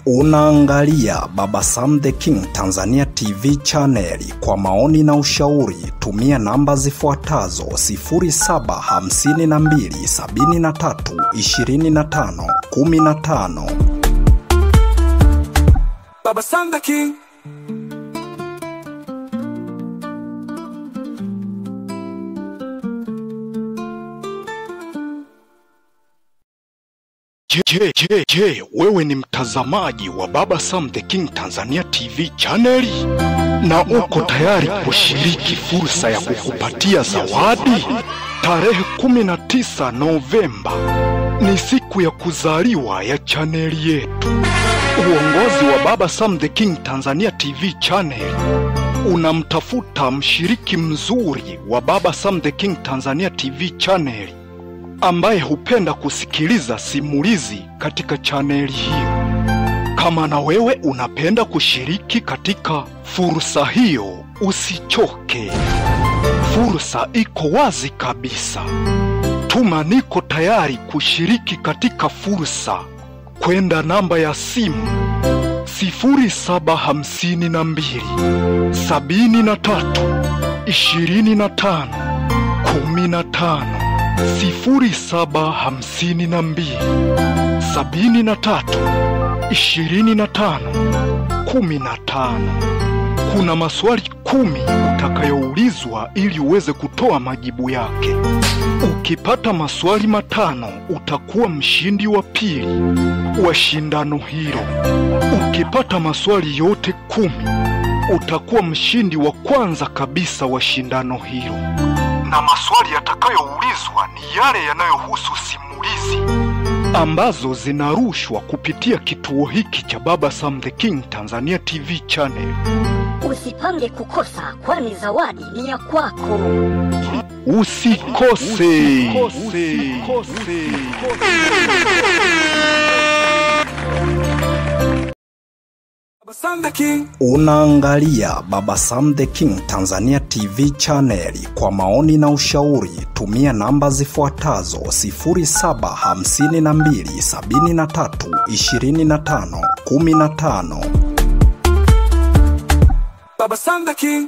Unaangalia Baba Sam the King Tanzania TV channel. Kwa maoni na ushauri tumia namba zifuatazo: 0752 73 25 15. Baba Sam the King. Je, wewe ni mtazamaji wa Baba Sam the King Tanzania TV channel na uko tayari kushiriki fursa ya kukupatia zawadi? Tarehe 19 Novemba ni siku ya kuzaliwa ya chaneli yetu. Uongozi wa Baba Sam the King Tanzania TV channel unamtafuta mshiriki mzuri wa Baba Sam the King Tanzania TV channel ambaye hupenda kusikiliza simulizi katika chaneli hiyo. Kama na wewe unapenda kushiriki katika fursa hiyo, usichoke. Fursa iko wazi kabisa. Tuma niko tayari kushiriki katika fursa kwenda namba ya simu 0752 73 25 15. 0752 73 25 15. Kuna maswali 10 utakayoulizwa ili uweze kutoa majibu yake. Ukipata maswali 5 utakuwa mshindi wa pili wa shindano hilo. Ukipata maswali yote 10 utakuwa mshindi wa kwanza kabisa wa shindano hilo. Na maswali yatakayoulizwa ni yale yanayohusu simulizi ambazo zinarushwa kupitia kituo hiki cha Baba Sam the King Tanzania TV channel. Usipange kukosa, kwani zawadi ni ya kwako. Usikose. Unaangalia Baba Sam the King Tanzania TV channel. Kwa maoni na ushauri tumia namba zifuatazo: 0752 73 25 15. Baba Sam the King.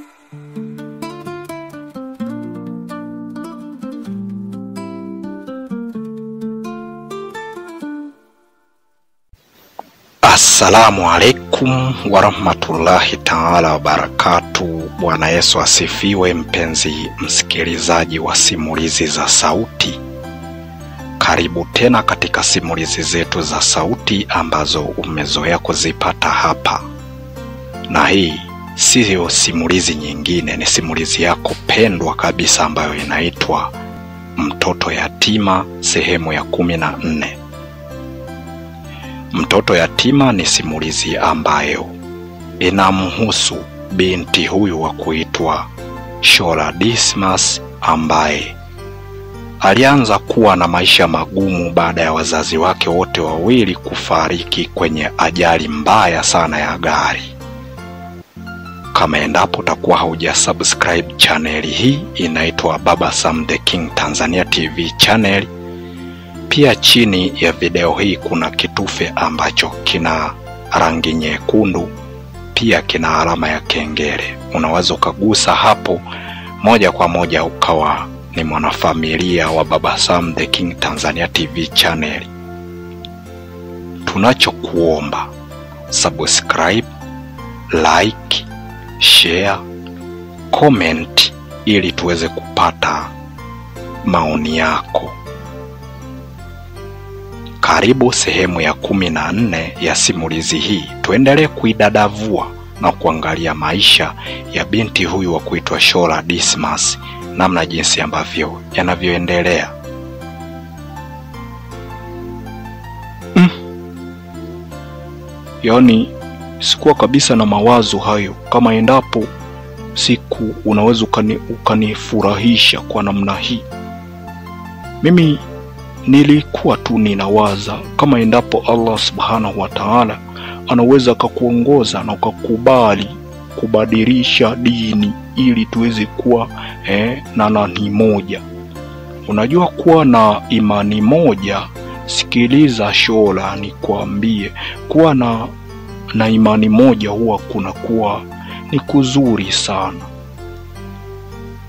Assalamu alaikum warahmatullahi ta'ala wabarakatu. Bwana Yesu asifiwe. Mpenzi msikilizaji wa simulizi za sauti, karibu tena katika simulizi zetu za sauti ambazo umezoea kuzipata hapa. Na hii siyo simulizi nyingine, ni simulizi yako pendwa kabisa ambayo inaitwa Mtoto Yatima sehemu ya 14. Mtoto Yatima ni simulizi ambayo inamhusu binti huyu wa kuitwa Shola Dismas ambaye alianza kuwa na maisha magumu baada ya wazazi wake wote wawili kufariki kwenye ajali mbaya sana ya gari. Kama endapo utakuwa haujasubscribe channel hii inaitwa Baba Sam the King Tanzania TV channel, pia chini ya video hii kuna kitufe ambacho kina rangi nyekundu, pia kina alama ya kengele. Unaweza ukagusa hapo moja kwa moja ukawa ni mwanafamilia wa Baba Sam the King Tanzania TV channel. Tunachokuomba, subscribe, like, share, comment ili tuweze kupata maoni yako. Karibu sehemu ya 14 ya simulizi hii. Tuendelee kuidadavua na kuangalia maisha ya binti huyu wa kuitwa Shola Dismas, namna jinsi ambavyo yanavyoendelea. Yaani sikuwa kabisa na mawazo hayo. Kama endapo siku unaweza ukanifurahisha kwa namna hii. Mimi nilikuwa tu ninawaza kama endapo Allah subhanahu wa ta'ala anaweza akakuongoza na ukakubali kubadilisha dini ili tuweze kuwa na nani moja. Unajua kuwa na imani moja Sikiliza Shola, nikwambie, kuwa na imani moja huwa kunakuwa ni kuzuri sana.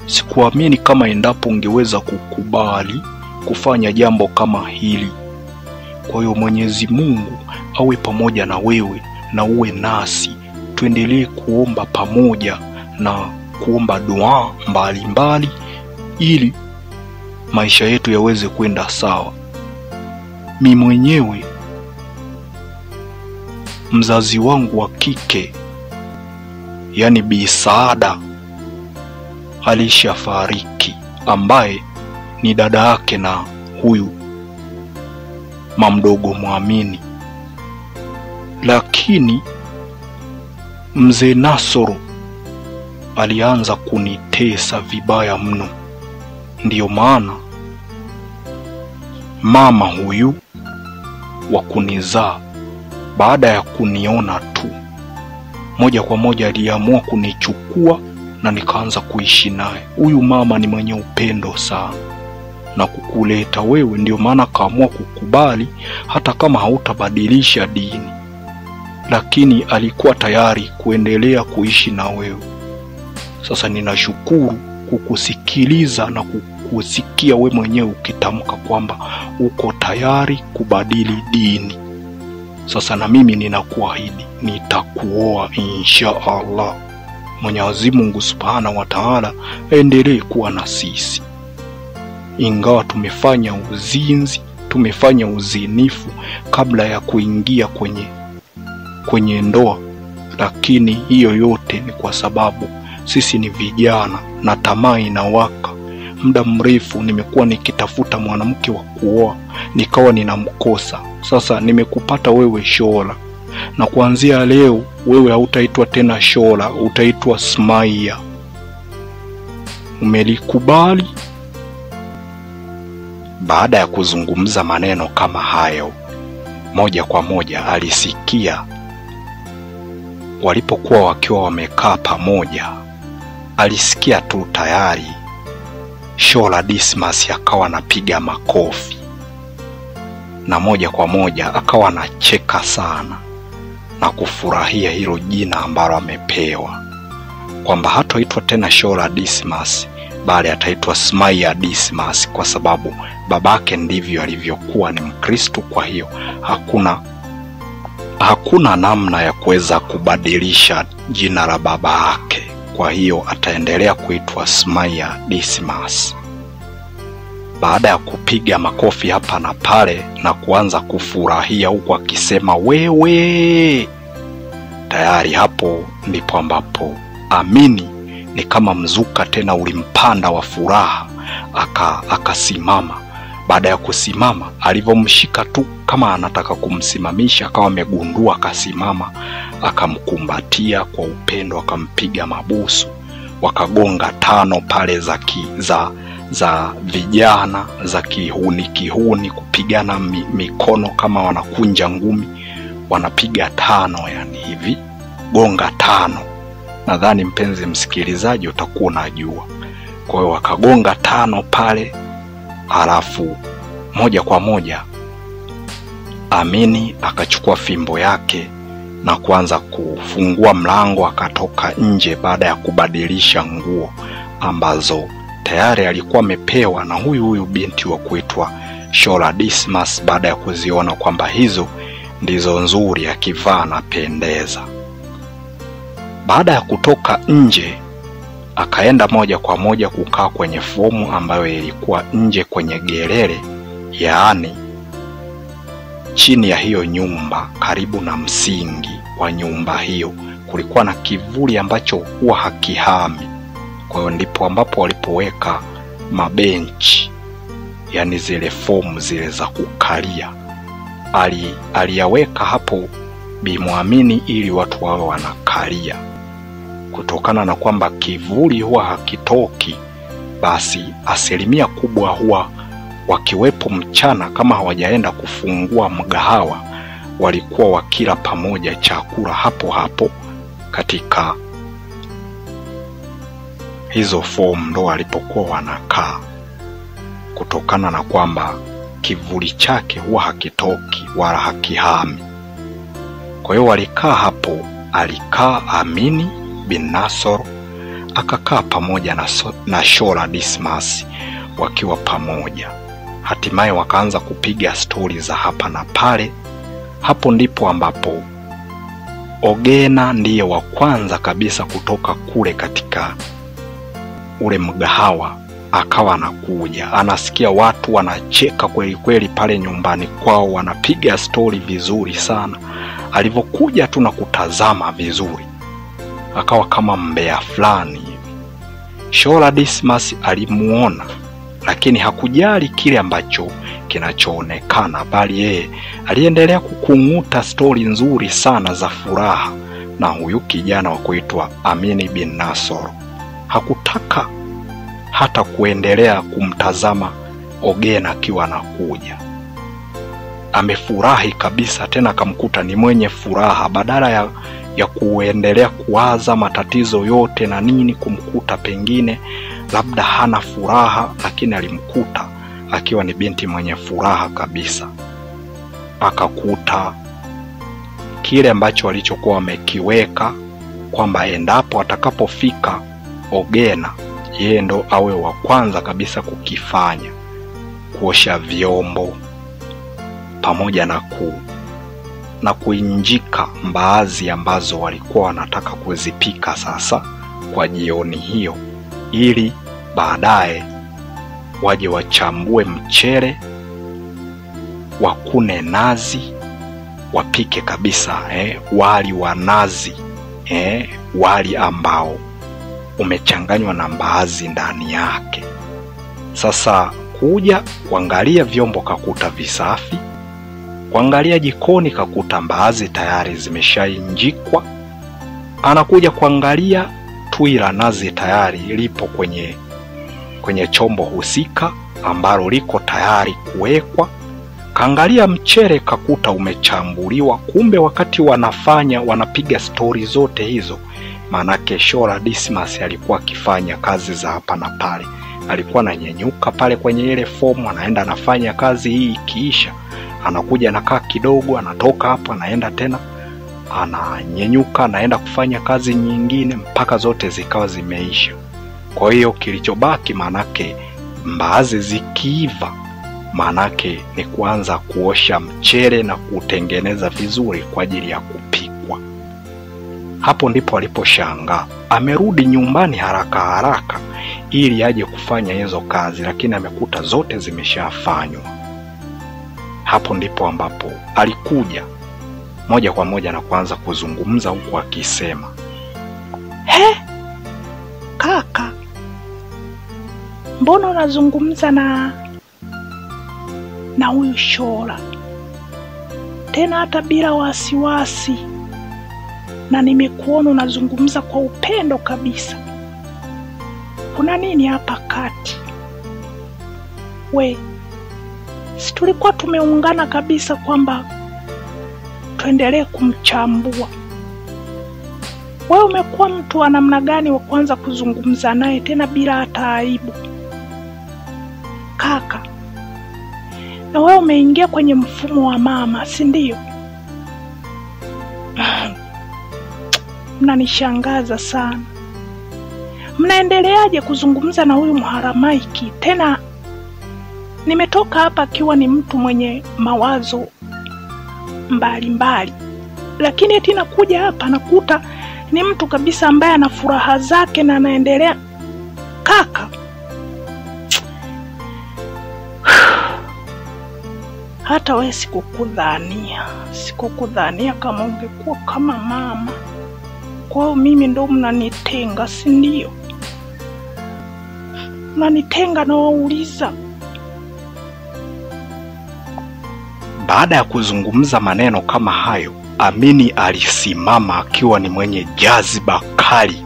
Sikuamini kama endapo ungeweza kukubali kufanya jambo kama hili. Kwa hiyo Mwenyezi Mungu awe pamoja na wewe na uwe nasi, tuendelee kuomba pamoja na kuomba dua mbalimbali ili maisha yetu yaweze kwenda sawa. Mimi mwenyewe mzazi wangu wa kike, yani Bi Saada, alishafariki, ambaye ni dada yake na huyu mamdogo Mwamini. Lakini mzee Nasoro alianza kunitesa vibaya mno. Ndiyo maana mama huyu wa kunizaa, baada ya kuniona tu, moja kwa moja aliamua kunichukua na nikaanza kuishi naye. Huyu mama ni mwenye upendo sana na kukuleta wewe, ndio maana kaamua kukubali hata kama hautabadilisha dini, lakini alikuwa tayari kuendelea kuishi na wewe. Sasa ninashukuru kukusikiliza na kukusikia we mwenyewe ukitamka kwamba uko tayari kubadili dini. Sasa na mimi ninakuahidi nitakuoa insha Allah. Mwenyezi Mungu Subhanahu wa Ta'ala aendelee kuwa na sisi. Ingawa tumefanya uzinzi, tumefanya uzinifu kabla ya kuingia kwenye ndoa, lakini hiyo yote ni kwa sababu sisi ni vijana na tamaa inawaka. Muda mrefu nimekuwa nikitafuta mwanamke wa kuoa, nikawa ninamkosa. Sasa nimekupata wewe Shola, na kuanzia leo wewe hautaitwa tena Shola, utaitwa Smaia. Umelikubali? Baada ya kuzungumza maneno kama hayo, moja kwa moja alisikia walipokuwa wakiwa wamekaa pamoja, alisikia tu tayari Shola Dismas akawa anapiga makofi na moja kwa moja akawa anacheka sana na kufurahia hilo jina ambalo amepewa, kwamba hatoitwa tena Shola Dismas bali ataitwa Smaia Dismas, kwa sababu babake ndivyo alivyokuwa, ni Mkristo. Kwa hiyo hakuna namna ya kuweza kubadilisha jina la babake, kwa hiyo ataendelea kuitwa Smaia Dismas. Baada ya kupiga makofi hapa na pale na kuanza kufurahia huku akisema wewe, tayari hapo ndipo ambapo Amini ni kama mzuka tena ulimpanda wa furaha, akasimama. Baada ya kusimama, alivomshika tu kama anataka kumsimamisha, akawa amegundua, akasimama, akamkumbatia kwa upendo, akampiga mabusu, wakagonga tano pale za vijana za kihuni, kupigana mikono kama wanakunja ngumi, wanapiga tano, yani hivi gonga tano. Nadhani mpenzi msikilizaji utakuwa unajua. Kwa hiyo wakagonga tano pale, halafu moja kwa moja Amini akachukua fimbo yake na kuanza kufungua mlango, akatoka nje baada ya kubadilisha nguo ambazo tayari alikuwa amepewa na huyu binti wa kuitwa Shola Dismas, baada ya kuziona kwamba hizo ndizo nzuri, akivaa anapendeza. Baada ya kutoka nje, akaenda moja kwa moja kukaa kwenye fomu ambayo ilikuwa nje kwenye gerere, yaani chini ya hiyo nyumba, karibu na msingi wa nyumba hiyo kulikuwa na kivuli ambacho huwa hakihami. Kwa hiyo ndipo ambapo walipoweka mabenchi, yani zile fomu zile za kukalia, aliyaweka hapo Bi Muamini ili watu wawe wanakalia. Kutokana na kwamba kivuli huwa hakitoki, basi asilimia kubwa huwa wakiwepo mchana, kama hawajaenda kufungua mgahawa, walikuwa wakila pamoja chakula hapo hapo katika hizo fomu ndo walipokuwa wanakaa, kutokana na kwamba kivuli chake huwa hakitoki wala hakihami. Kwa hiyo walikaa hapo, alikaa Amini bin Nasoro akakaa pamoja na Shola Dismas wakiwa pamoja. Hatimaye wakaanza kupiga stori za hapa na pale. Hapo ndipo ambapo Ogena ndiye wa kwanza kabisa kutoka kule katika ule mgahawa akawa anakuja. Anasikia watu wanacheka kweli kweli pale nyumbani kwao, wanapiga stori vizuri sana. Alivyokuja tu na kutazama vizuri, akawa kama mbea fulani hivi. Shola Dismas alimuona, lakini hakujali kile ambacho kinachoonekana, bali yeye aliendelea kukunguta stori nzuri sana za furaha na huyu kijana wa kuitwa Amini bin Nasoro. Hakutaka hata kuendelea kumtazama Ogena akiwa anakuja. Amefurahi kabisa, tena akamkuta ni mwenye furaha, badala ya kuendelea kuwaza matatizo yote na nini kumkuta pengine labda hana furaha, lakini alimkuta akiwa ni binti mwenye furaha kabisa. Akakuta kile ambacho alichokuwa wamekiweka kwamba endapo atakapofika Ogena yeye ndo awe wa kwanza kabisa kukifanya, kuosha vyombo pamoja na kuinjika mbaazi ambazo walikuwa wanataka kuzipika sasa kwa jioni hiyo, ili baadaye waje wachambue mchele, wakune nazi, wapike kabisa wali wa nazi, wali ambao umechanganywa na mbaazi ndani yake. Sasa kuja kuangalia vyombo kakuta visafi, kuangalia jikoni kakuta mbaazi tayari zimeshainjikwa, anakuja kuangalia tui la nazi tayari lipo kwenye chombo husika ambalo liko tayari kuwekwa. Kaangalia mchele kakuta umechambuliwa. Kumbe wakati wanapiga stori zote hizo, manake Shola Dismas alikuwa akifanya kazi za hapa na pale. Alikuwa ananyenyuka pale kwenye ile fomu, anaenda anafanya kazi hii, ikiisha anakuja anakaa kidogo, anatoka hapo anaenda tena ananyenyuka, anaenda kufanya kazi nyingine mpaka zote zikawa zimeisha. Kwa hiyo kilichobaki manake mbaazi zikiiva, manake ni kuanza kuosha mchele na kutengeneza vizuri kwa ajili ya kupikwa. Hapo ndipo aliposhangaa. Amerudi nyumbani haraka haraka ili aje kufanya hizo kazi, lakini amekuta zote zimeshafanywa. Hapo ndipo ambapo alikuja moja kwa moja na kuanza kuzungumza huku akisema, "He, kaka, mbona unazungumza na huyu Shola tena hata bila wasiwasi, na nimekuona unazungumza kwa upendo kabisa. Kuna nini hapa kati? We, si tulikuwa tumeungana kabisa kwamba tuendelee kumchambua? Wewe umekuwa mtu wa namna gani wa kuanza kuzungumza naye tena bila hata aibu? Kaka, na wewe umeingia kwenye mfumo wa mama, si ndio? Mnanishangaza sana. Mnaendeleaje kuzungumza na huyu mharamaiki? Tena nimetoka hapa akiwa ni mtu mwenye mawazo mbali mbali, lakini eti nakuja hapa nakuta ni mtu kabisa ambaye ana furaha zake na anaendelea. Kaka, hata wewe sikukudhania kama ungekuwa kama mama. Kwa hiyo mimi ndo mnanitenga, si ndio? Mnanitenga na wauliza." Baada ya kuzungumza maneno kama hayo, Amini alisimama akiwa ni mwenye jaziba kali,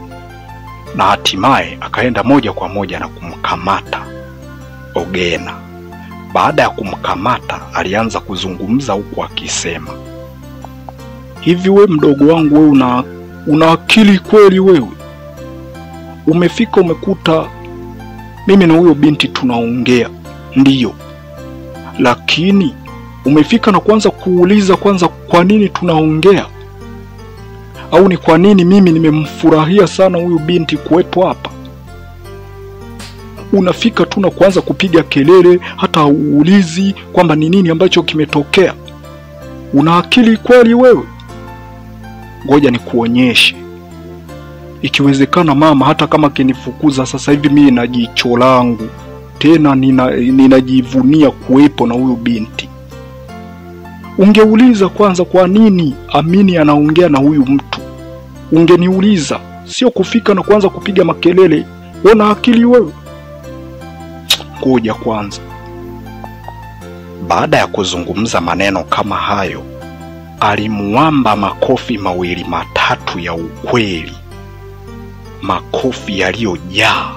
na hatimaye akaenda moja kwa moja na kumkamata Ogena. Baada ya kumkamata, alianza kuzungumza huku akisema, "Hivi we mdogo wangu, we una akili kweli wewe? Umefika umekuta mimi na huyo binti tunaongea, ndiyo, Lakini umefika na kuanza kuuliza kwanza kwa nini tunaongea, au ni kwa nini mimi nimemfurahia sana huyu binti kuwepo hapa. Unafika tu na kuanza kupiga kelele, hata uulizi kwamba ni nini ambacho kimetokea. Una akili kweli wewe? Ngoja nikuonyeshe. Ikiwezekana mama, hata kama kinifukuza sasa hivi, mimi na jicho langu tena ninajivunia kuwepo na huyu binti. Ungeuliza kwanza kwa nini Amini anaongea na huyu mtu. Ungeniuliza, sio kufika na kuanza kupiga makelele. Una akili wewe? Ngoja kwanza. Baada ya kuzungumza maneno kama hayo, alimuamba makofi mawili matatu ya ukweli, makofi yaliyojaa.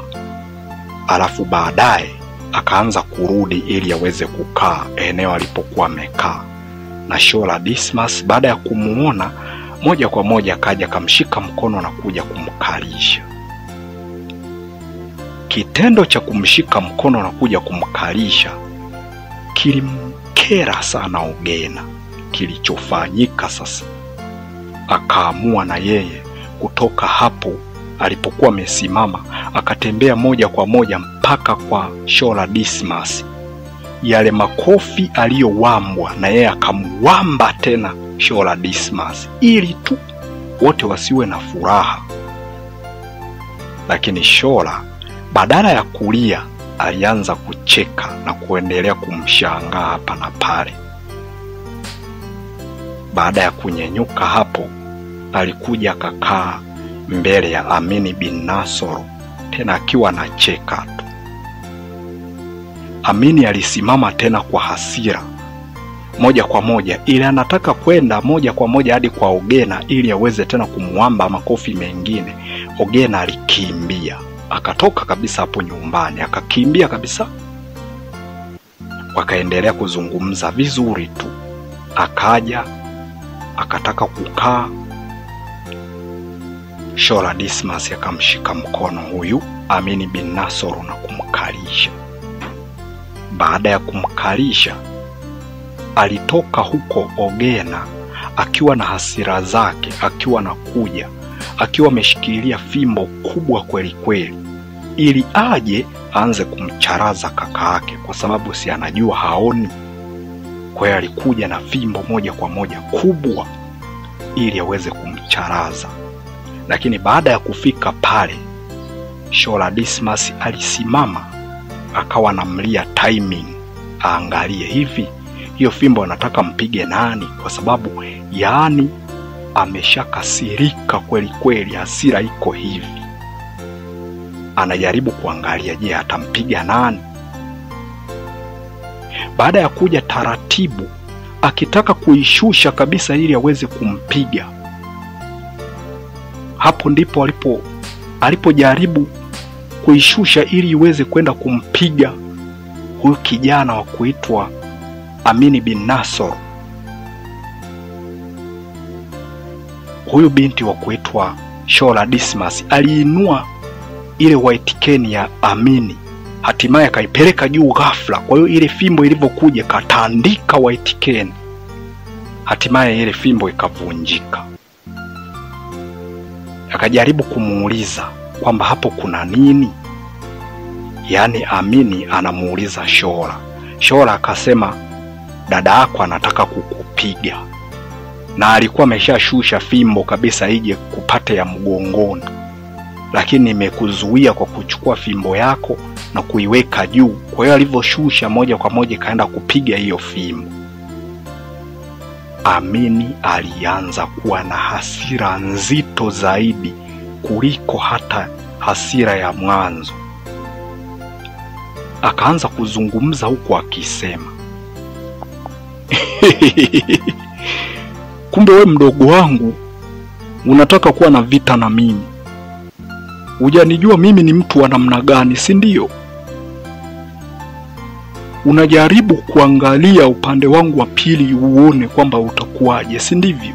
Alafu baadaye akaanza kurudi ili aweze kukaa eneo alipokuwa amekaa. Na Shola Dismas baada ya kumuona moja kwa moja akaja akamshika mkono na kuja kumkalisha. Kitendo cha kumshika mkono na kuja kumkalisha kilimkera sana Ogena. Kilichofanyika sasa, akaamua na yeye kutoka hapo alipokuwa amesimama, akatembea moja kwa moja mpaka kwa Shola Dismas. Yale makofi aliyowambwa na yeye akamwamba tena Shola Dismas, ili tu wote wasiwe na furaha. Lakini Shola badala ya kulia alianza kucheka na kuendelea kumshangaa hapa na pale. Baada ya kunyenyuka hapo, alikuja akakaa mbele ya Amini bin Nasoro, tena akiwa anacheka tu. Amini alisimama tena kwa hasira moja kwa moja, ili anataka kwenda moja kwa moja hadi kwa Ogena ili aweze tena kumuamba makofi mengine. Ogena alikimbia, akatoka kabisa hapo nyumbani, akakimbia kabisa. Wakaendelea kuzungumza vizuri tu. Akaja akataka kukaa. Shola Dismas akamshika mkono huyu Amini bin Nasoro na kumkalisha. Baada ya kumkalisha, alitoka huko Ogena akiwa na hasira zake, akiwa nakuja akiwa ameshikilia fimbo kubwa kweli kweli, ili aje aanze kumcharaza kaka yake, kwa sababu si anajua haoni. Kwa hiyo alikuja na fimbo moja kwa moja kubwa ili aweze kumcharaza. Lakini baada ya kufika pale, Shola Dismas alisimama akawa anamlia timing, aangalie hivi hiyo fimbo anataka mpige nani, kwa sababu yaani ameshakasirika kweli kweli, hasira iko hivi. Anajaribu kuangalia, je, atampiga nani? Baada ya kuja taratibu akitaka kuishusha kabisa ili aweze kumpiga, hapo ndipo alipojaribu kuishusha ili iweze kwenda kumpiga huyu kijana wa kuitwa Amini bin Nasoro. Huyu binti wa kuitwa Shola Dismas aliinua ile white cane ya Amini, hatimaye akaipeleka juu ghafla. Kwa hiyo ile fimbo ilivyokuja katandika white cane, hatimaye ile fimbo ikavunjika. Akajaribu kumuuliza kwamba hapo kuna nini. Yaani Amini anamuuliza Shola. Shola akasema dada yako anataka kukupiga, na alikuwa ameshashusha fimbo kabisa ije kupate ya mgongoni, lakini nimekuzuia kwa kuchukua fimbo yako na kuiweka juu. Kwa hiyo alivyoshusha moja kwa moja kaenda kupiga hiyo fimbo. Amini alianza kuwa na hasira nzito zaidi kuliko hata hasira ya mwanzo. Akaanza kuzungumza huku akisema, kumbe we mdogo wangu unataka kuwa na vita na mimi. Hujanijua mimi ni mtu wa namna gani, si ndio? Unajaribu kuangalia upande wangu wa pili uone kwamba utakuwaje, si ndivyo?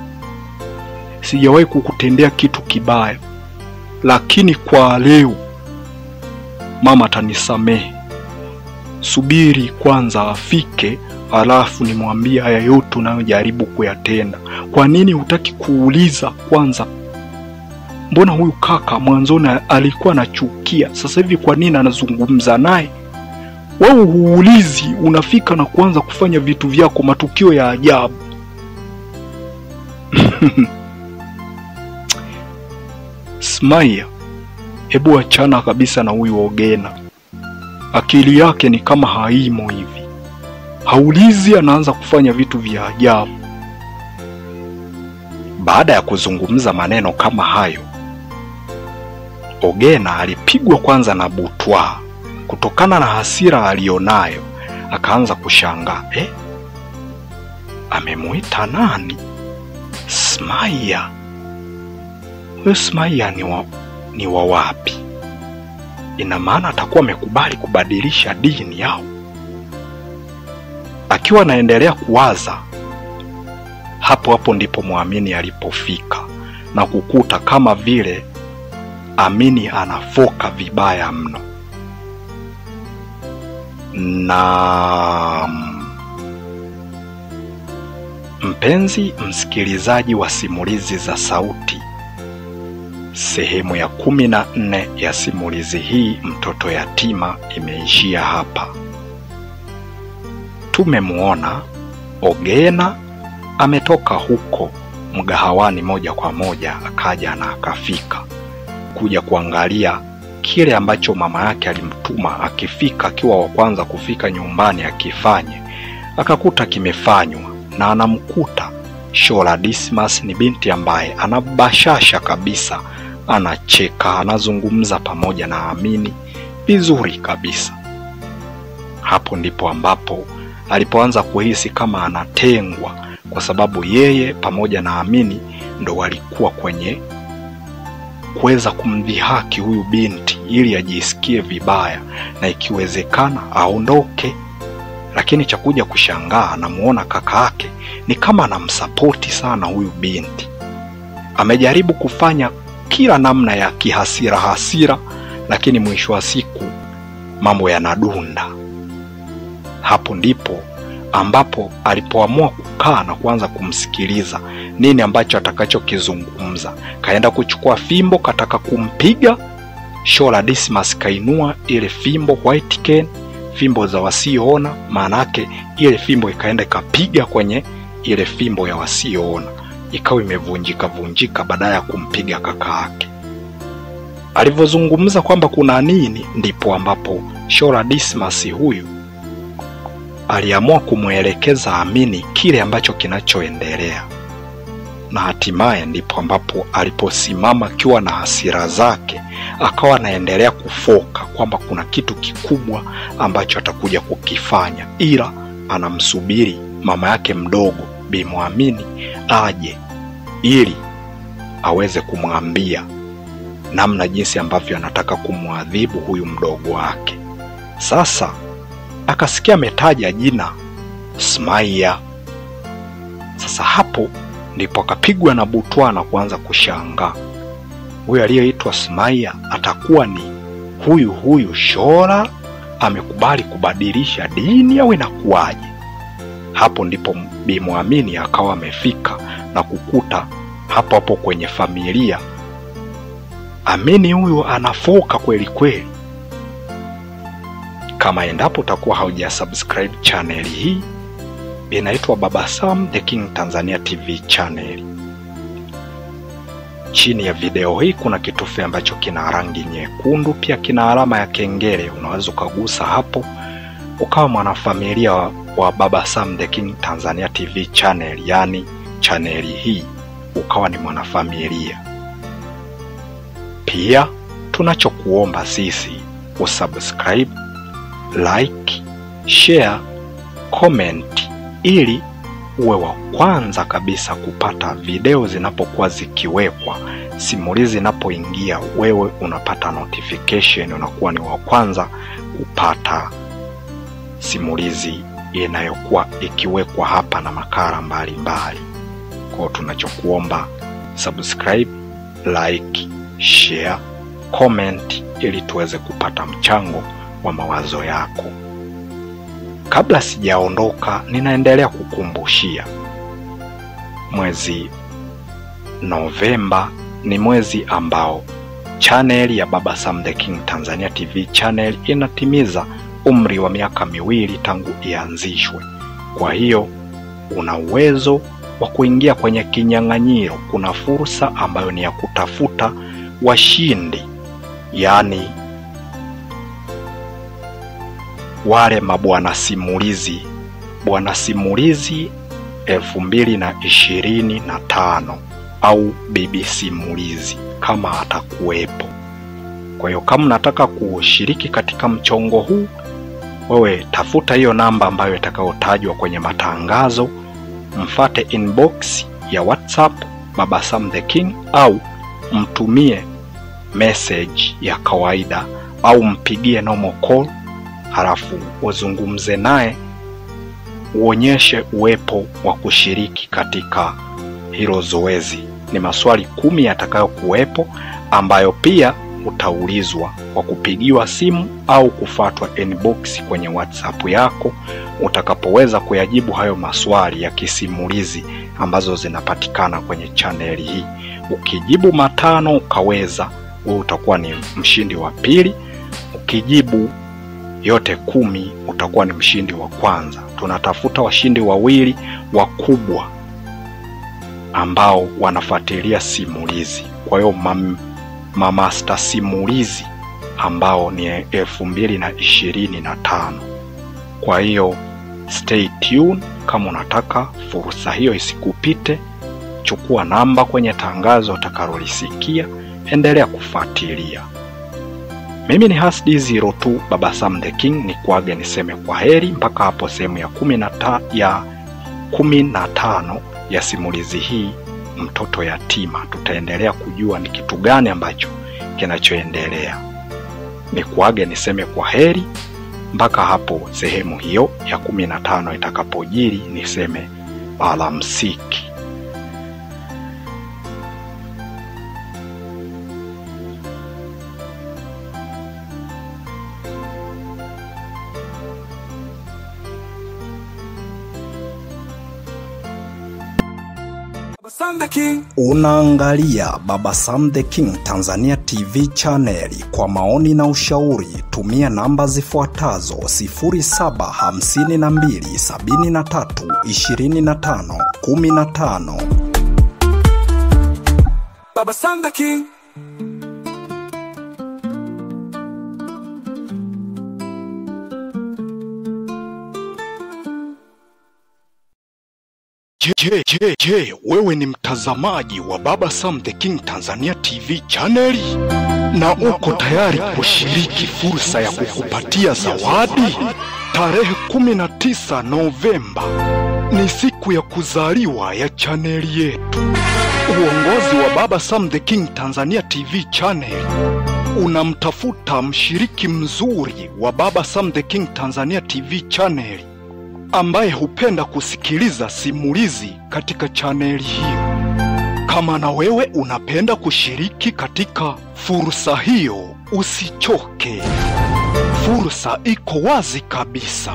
Sijawahi kukutendea kitu kibaya, lakini kwa leo mama atanisamehe. Subiri kwanza afike, alafu nimwambie haya yote unayojaribu kuyatenda? Kwa nini hutaki kuuliza kwanza? Mbona huyu kaka mwanzoni alikuwa anachukia, sasa hivi kwa nini anazungumza naye? Wewe huulizi, unafika na kuanza kufanya vitu vyako, matukio ya ajabu. Smaia, hebu achana kabisa na huyu Ogena. Akili yake ni kama haimo hivi. Haulizi, anaanza kufanya vitu vya ajabu. Baada ya kuzungumza maneno kama hayo, Ogena alipigwa kwanza na butwa. Kutokana na hasira alionayo, akaanza kushangaa, amemuita nani? Smaia. Huyo Smaia ni wa wapi? Ina maana atakuwa amekubali kubadilisha dini yao. Akiwa anaendelea kuwaza, hapo hapo ndipo Muamini alipofika na kukuta kama vile Amini anafoka vibaya mno. Na mpenzi msikilizaji wa simulizi za sauti, sehemu ya 14 ya simulizi hii Mtoto Yatima imeishia hapa. Tumemuona Ogena ametoka huko mgahawani moja kwa moja akaja na akafika kuja kuangalia kile ambacho mama yake alimtuma akifika, akiwa wa kwanza kufika nyumbani akifanye, akakuta kimefanywa, na anamkuta Shola Dismas ni binti ambaye anabashasha kabisa, anacheka, anazungumza pamoja na Amini vizuri kabisa. Hapo ndipo ambapo alipoanza kuhisi kama anatengwa, kwa sababu yeye pamoja na Amini ndo walikuwa kwenye kuweza kumdhihaki huyu binti ili ajisikie vibaya na ikiwezekana aondoke. Lakini cha kuja kushangaa, anamuona kaka yake ni kama anamsapoti sana huyu binti. Amejaribu kufanya kila namna ya kihasira hasira, lakini mwisho wa siku mambo yanadunda. Hapo ndipo ambapo alipoamua kukaa na kuanza kumsikiliza nini ambacho atakachokizungumza. Kaenda kuchukua fimbo, kataka kumpiga Shola Dismas kainua ile fimbo white cane, fimbo za wasioona, maanake ile fimbo ikaenda ikapiga kwenye ile fimbo ya wasioona, ikawa imevunjika vunjika badala ya kumpiga kaka yake. Alivyozungumza kwamba kuna nini, ndipo ambapo Shola Dismas huyu aliamua kumwelekeza Amini kile ambacho kinachoendelea. Na hatimaye ndipo ambapo aliposimama akiwa na hasira zake, akawa anaendelea kufoka kwamba kuna kitu kikubwa ambacho atakuja kukifanya, ila anamsubiri mama yake mdogo Bi Muamini aje ili aweze kumwambia namna jinsi ambavyo anataka kumwadhibu huyu mdogo wake. Sasa akasikia ametaja jina Smaia. Sasa hapo ndipo akapigwa na butwa na kuanza kushangaa, huyu aliyeitwa Smaia atakuwa ni huyu huyu Shola amekubali kubadilisha dini au inakuwaje? Hapo ndipo Bi Muamini akawa amefika na kukuta hapo hapo kwenye familia Amini huyu anafoka kweli kweli. Kama endapo utakuwa haujasubscribe channel hii, inaitwa Baba Sam The King Tanzania TV channel. Chini ya video hii kuna kitufe ambacho kina rangi nyekundu, pia kina alama ya kengele. Unaweza ukagusa hapo ukawa mwanafamilia wa Baba Sam The King Tanzania TV channel, yani channel hii ukawa ni mwanafamilia. Pia tunachokuomba sisi usubscribe, like, share, comment ili uwe wa kwanza kabisa kupata video zinapokuwa zikiwekwa, simulizi zinapoingia, wewe unapata notification, unakuwa ni wa kwanza kupata simulizi inayokuwa ikiwekwa hapa na makala mbalimbali. Kwa tunachokuomba subscribe, like, share, comment ili tuweze kupata mchango wa mawazo yako. Kabla sijaondoka, ninaendelea kukumbushia, mwezi Novemba ni mwezi ambao channel ya Baba Sam the King Tanzania TV channel inatimiza umri wa miaka 2 tangu ianzishwe. Kwa hiyo una uwezo wa kuingia kwenye kinyang'anyiro. Kuna fursa ambayo ni ya kutafuta washindi, yani wale mabwana simulizi, bwana simulizi 2025 au bibi simulizi kama atakuwepo. Kwa hiyo kama unataka kushiriki katika mchongo huu, wewe tafuta hiyo namba ambayo itakayotajwa kwenye matangazo, mfate inbox ya WhatsApp Baba Sam the King, au mtumie message ya kawaida, au mpigie normal call, halafu uzungumze naye, uonyeshe uwepo wa kushiriki katika hilo zoezi. Ni maswali 10 yatakayokuwepo ambayo pia utaulizwa kwa kupigiwa simu au kufuatwa inbox kwenye WhatsApp yako utakapoweza kuyajibu hayo maswali ya kisimulizi ambazo zinapatikana kwenye chaneli hii. Ukijibu 5 ukaweza, wewe utakuwa ni mshindi wa pili. Ukijibu yote 10 utakuwa ni mshindi wa kwanza. Tunatafuta washindi 2 wakubwa ambao wanafuatilia simulizi. Kwa hiyo mamaster simulizi ambao ni 2025. Kwa hiyo stay tuned, kama unataka fursa hiyo isikupite, chukua namba kwenye tangazo utakalolisikia, endelea kufuatilia. Mimi ni Hasdi 02 Baba Sam the King, ni kuage niseme kwa heri mpaka hapo sehemu ya 15 ya simulizi hii Mtoto Yatima. Tutaendelea kujua ni kitu gani ambacho kinachoendelea. Ni kuage niseme kwa heri mpaka hapo sehemu hiyo ya 15 itakapojiri, niseme alamsiki. Unaangalia Baba Sam the King Tanzania TV channel. Kwa maoni na ushauri tumia namba zifuatazo: 0752 73 25 15. Baba Sam the King. Je, wewe ni mtazamaji wa Baba Sam the King Tanzania TV channel na uko tayari kushiriki fursa ya kukupatia zawadi? Tarehe 19 Novemba ni siku ya kuzaliwa ya chaneli yetu. Uongozi wa Baba Sam the King Tanzania TV channel unamtafuta mshiriki mzuri wa Baba Sam the King Tanzania TV channel ambaye hupenda kusikiliza simulizi katika chaneli hiyo. Kama na wewe unapenda kushiriki katika fursa hiyo, usichoke. Fursa iko wazi kabisa.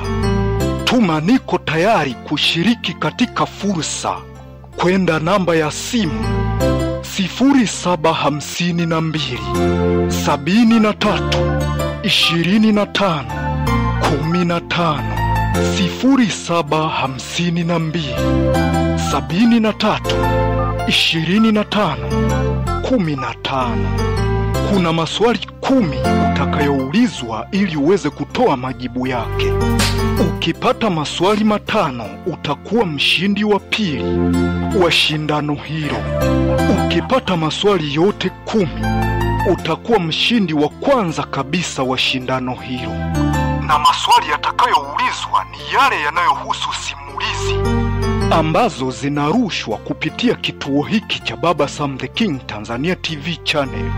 Tuma niko tayari kushiriki katika fursa kwenda namba ya simu 0752 73 25 15. 0752 73 25 15. Kuna maswali 10 utakayoulizwa ili uweze kutoa majibu yake. Ukipata maswali 5 utakuwa mshindi wa pili wa shindano hilo. Ukipata maswali yote 10 utakuwa mshindi wa kwanza kabisa wa shindano hilo. Na maswali yatakayoulizwa ni yale yanayohusu simulizi ambazo zinarushwa kupitia kituo hiki cha Baba Sam the King Tanzania TV channel.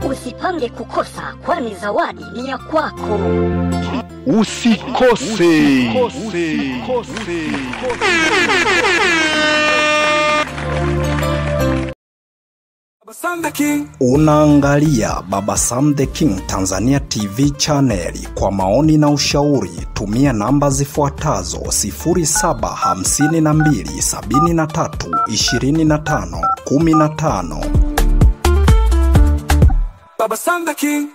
Usipange kukosa, kwani zawadi ni ya kwako. Usikose. Baba Sam the King. Unaangalia Baba Sam the King Tanzania TV channel. Kwa maoni na ushauri tumia namba zifuatazo: 0752 73 25 15. Baba Sam the King.